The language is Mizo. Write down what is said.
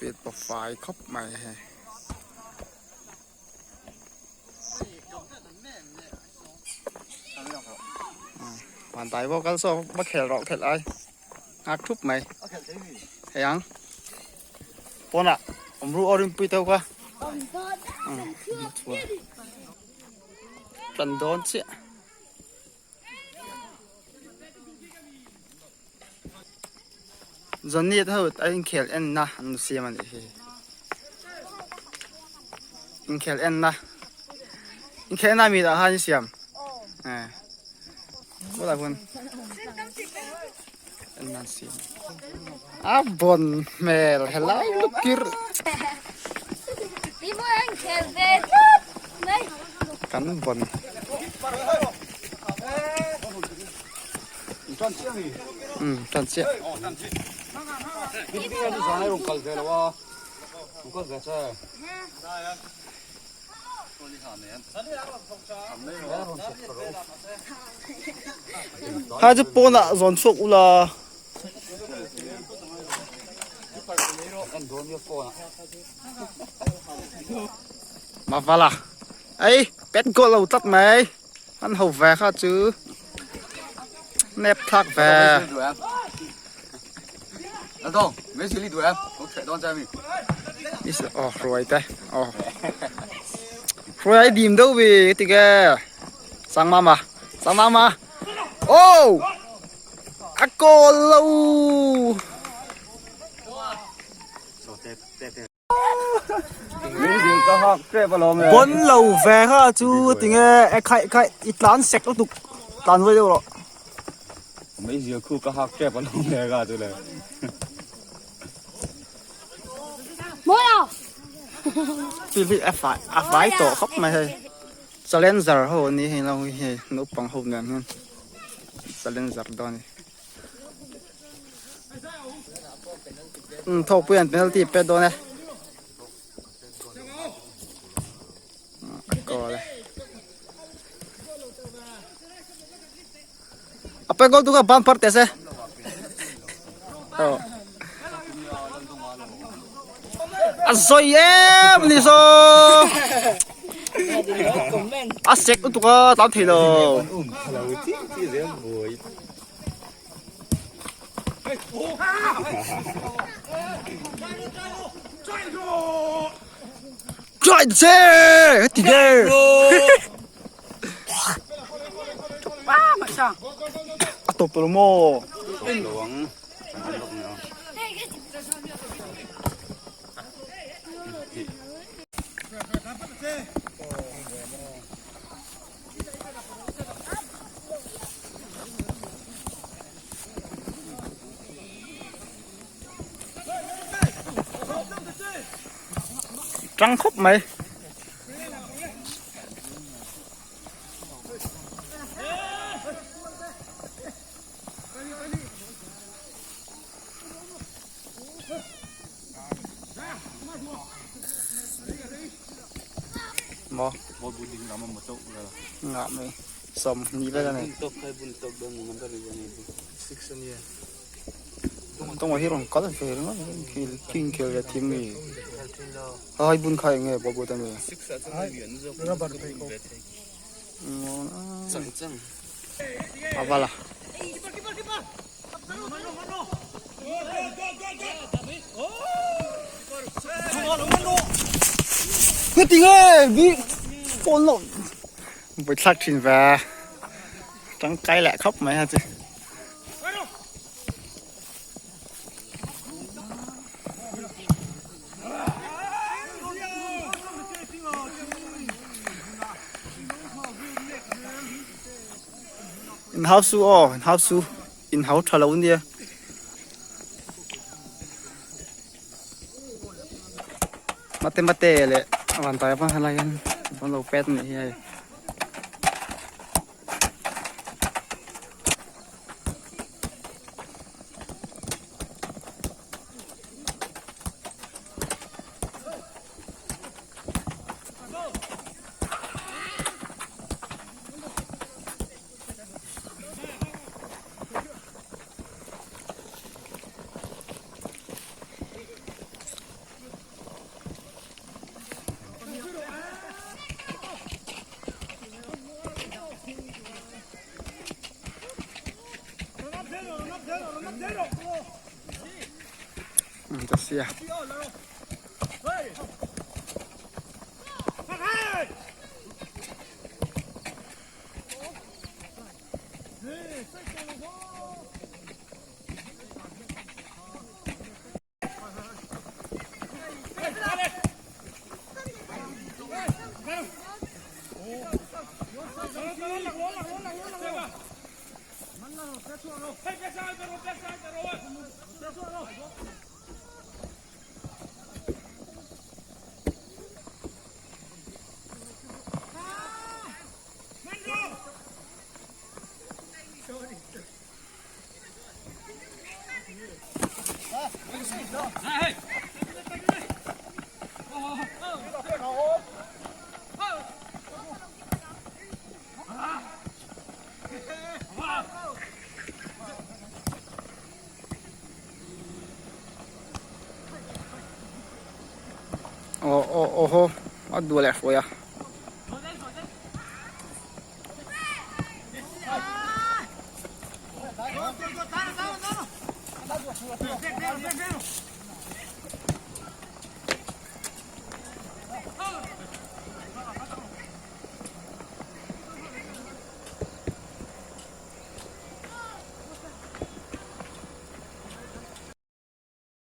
Field pawh fai khawp mai hei. Vantai pawh kal saw va khel rawh khelh ai nghak thup mai hei ang pawnah awm ru aw rinpui teuh kha tan dawn chiah. Johnny te ho a inkhel en na an siam a nih hi inkhel en na inkhel en na mi dah khan i siam eh bulah hun en na an siam a bawn hmel helai lukir kan bawn. Um tan chiah. Hai chu pawnah zawn chhuak ula. Mavala. Ei, pet goal lo tlat mai. An ho ve kha chu nep thlak ve. Aw hruai te aw hruai ai dim deuh vi ti ge sang mama sang mama aw a kawl lo. Pawn lo ve kha chu tinge e khaih khaih i tlan sek lutuk tlan huai deuh rawh. Meizial khu ka hak tep alawm le kha chu le. Ti hi a fai a fai tawh khawp mai hei challenger ho ani hei lo hi hei naupang ho nen hian challenger dawn a ni. Thawkpui an penalty pet dawn e a goal e a pe goal tu kha ban phar teh se a zawi em ni saw a sek lutuk a tlan thei lo. Try che heti nge a tawp tawh lo maw Trăng khóc mày Maw ngah mai 20 vel a ni tawng ah hi rawn kal ve ringawt khi khi inkhel ve thim mi hai bun kha eng nge bawk bawk a ni a vala. Cái tiếng ơi, bị phone lộn. Buổi thắc thìn về. Trắng cái lại khóc mày hả chứ. In hau su aw, in hau su. In hau tha lo nia. Mate mate leh van tai pawh helai hian an lo pet a nih hi hei. ta sia. Aw aw aw haw a duh leh hruai a.